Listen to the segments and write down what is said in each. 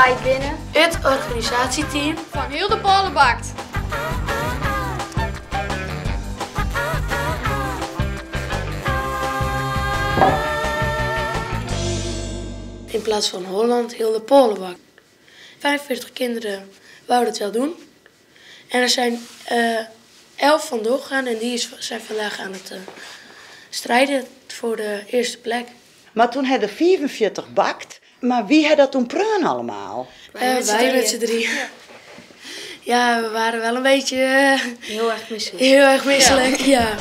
Wy binne. It organisasjeteam. Fan Hiel de Pôle Bakt. In plaats van Holland heel de Pôle Bakt. 45 kinderen wouden het wel doen. En er zijn 11 van doorgegaan en die zijn vandaag aan het strijden voor de eerste plek. Maar toen hadden 45 bakt. Maar wie had dat toen preun allemaal? Wij met z'n drieën. Ja, we waren wel een beetje Heel erg misselijk. Heel erg misselijk, ja.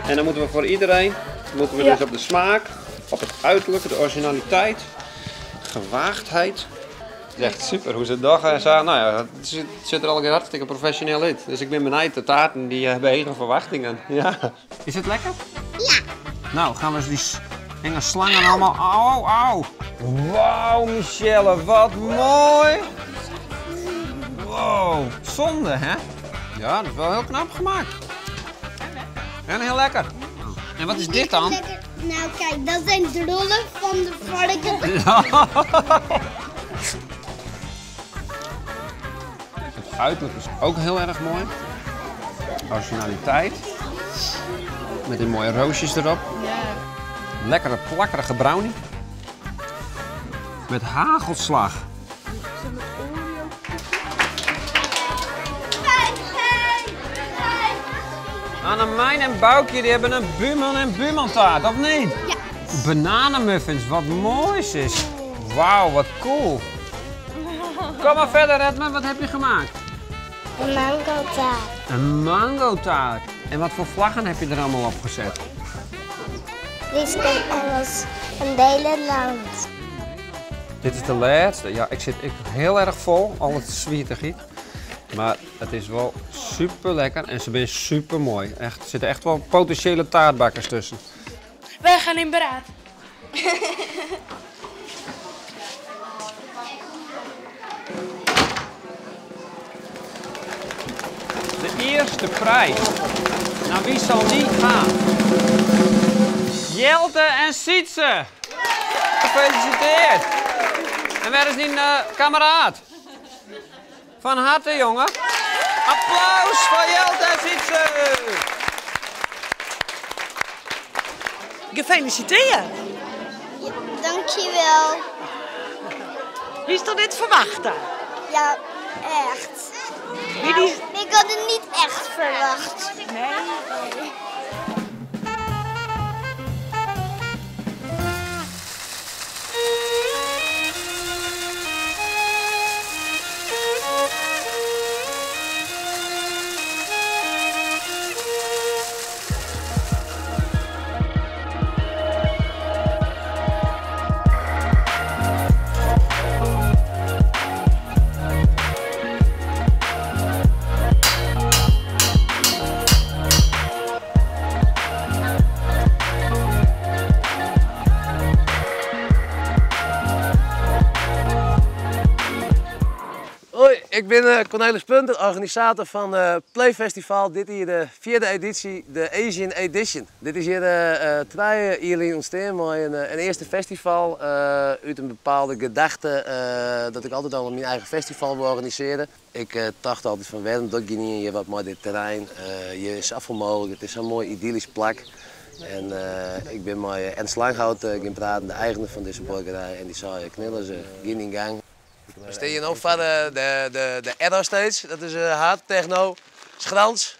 En dan moeten we voor iedereen, moeten we dus op de smaak, op het uiterlijk, de originaliteit, gewaagdheid. Het is echt super hoe ze het dag en zo. Het zit er al een keer hartstikke professioneel in. Dus ik ben benieuwd, de taarten die hebben hele verwachtingen. Ja. Is het lekker? Ja. Nou, gaan we eens die enge slangen allemaal. Au, au. Wauw, Michelle, wat mooi. Wow, zonde hè? Ja, dat is wel heel knap gemaakt. En heel lekker. En wat is dit dan? Lekker. Nou kijk, dat zijn drollen van de varken. Het uiterlijk is ook heel erg mooi. Originaliteit. Met die mooie roosjes erop. Lekkere plakkerige brownie. Met hagelslag. Annemijn en Boukje die hebben een buurman en buurmantaart, of niet? Ja. Bananenmuffins, wat moois is. Wauw, wat cool. Kom maar verder, Edmund, wat heb je gemaakt? Een mangotaart. Een mangotaart. En wat voor vlaggen heb je er allemaal op gezet? Dit is Engels en Nederland. Dit is de laatste. Ja, ik zit heel erg vol, al het zwietigie. Maar het is wel super lekker en ze zijn super mooi. Echt, er zitten echt wel potentiële taartbakkers tussen. Wij gaan in beraad. De eerste prijs. Naar wie zal die gaan? Jelte en Sietse. Gefeliciteerd. En waar is die kameraad? Van harte, jongen. Applaus voor Jelte en Sietse. Gefeliciteerd. Ja, dankjewel. Wie is er dit verwacht dan? Ja, echt. Wie die... Ik had het niet echt verwacht. Nee. Hoi, ik ben Cornelis Punter, organisator van Play Festival. Dit hier de 4e editie, de Asian Edition. Dit is hier 2 jaar ontstaan, maar een eerste festival uit een bepaalde gedachte dat ik altijd al mijn eigen festival wil organiseren. Ik dacht altijd van waarom doe ik niet hier wat mooi dit terrein. Hier is zoveel mogelijk, het is zo'n mooi idyllisch plak. En ik ben met Ernst Langhout gaan praten, de eigenaar van deze boerderij. En die zei, knillen ze, geen in gang. We staan hier nog van de Error Stage, dat is hard techno, schrans.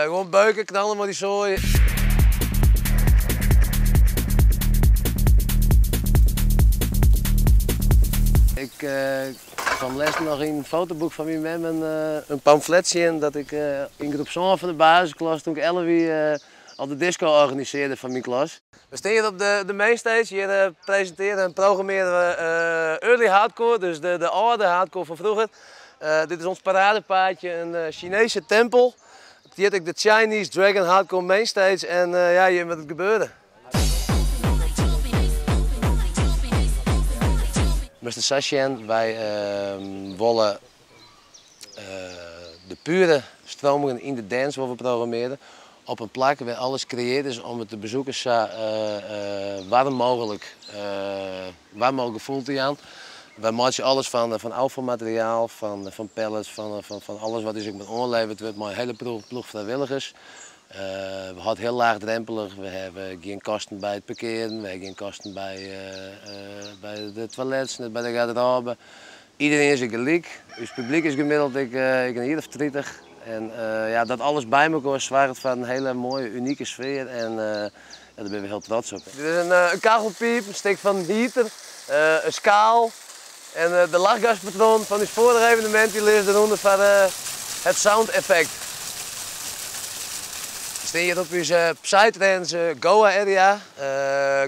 Gewoon beuken, knallen maar die zooi. Ik kwam les nog in een fotoboek van mijn mem een pamflet zien dat ik in groep 7 van de basisklas, toen ik 11 al de disco organiseerde van mijn klas. We staan hier op de mainstage, hier presenteren en programmeren we early hardcore, dus de oude hardcore van vroeger. Dit is ons paradepaadje, een Chinese tempel. Die heet ik de Chinese Dragon Hardcore Mainstage en hier moet het gebeuren. Mr. Sashen, wij willen de pure stromingen in de dance wat we programmeren. Op in plak wêr alles kreëard is om it de bezoekers sa waarm mooglik, waarm mooglik gefoel te jaan. Wy meitsje alles fan, fan ôffalmateriaal, fan, fan pallets, fan, fan, fan alles wat ús ek mar oanleverd wurdt mei in hiele ploech frijwilligers. We hâlde it hiel laagdrempelig, we hawwe gjin kosten by it parkearen, we hawwe gjin kosten by, by de toilets, net by de garderobe. Iedereen is gelyk, ús publyk is gemiddeld ek, ek in jier of 30. En ja, dat alles by mekoar soarget foar in hiele moaie, unike sfear en ja, dêr binne we hiel trots op. Dit is in kachelpiip, in stik fan in heater, in skaal en de lachgaspatroan fan ús foarige evenemint dy lizze derûnder foar it soundeffekt. We stean hjir op ús Psytrance Goa area.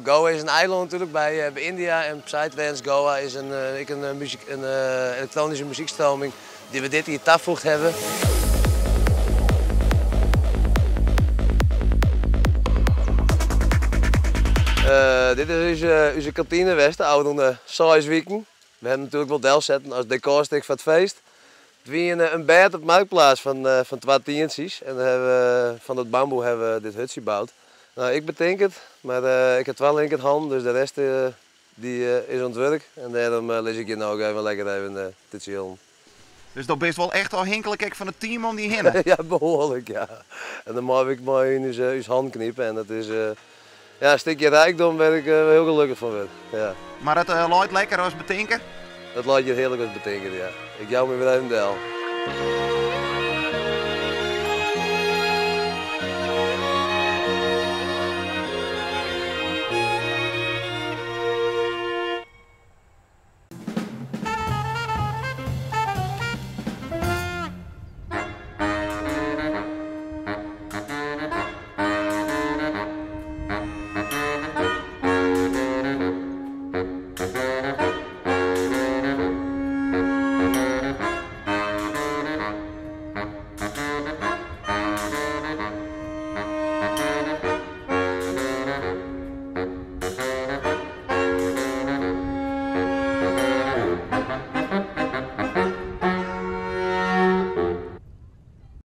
Goa is in eilân natuerlik by Yndia en Psytrance Goa is in, ek in, muzyk, in elektroanyske muzykstroming dy't we dit jier tafoegd hawwe. Dit is ús kantine west de ôfrûne seis wiken. We hawwe him natuerlik wol delsetten as dekorstik foar it feest. It wie in bêd op Marktplaats fan twa tientsjes en fan dat bamboe hawwe we dit hutsje boud. No, ik betink it, mar ik ha twa linkerhannen, dus de rest dy is oan it wurk en dêrom lis ik hjir no ek even lekker even te chillen. Dus do bist wol echt ôfhinklik ek fan it team om dy hinne? Ja, behoarlik, ja. En dan mei ik mei yn ús hannen knipe en dat is ja, in stikje rijkdom wêr't ik hiel gelokkich fan wurd. Ja. Mar it leit lekker as betinker? It leit hjir hearlik as betinker, ja. Ik jou my wer even del.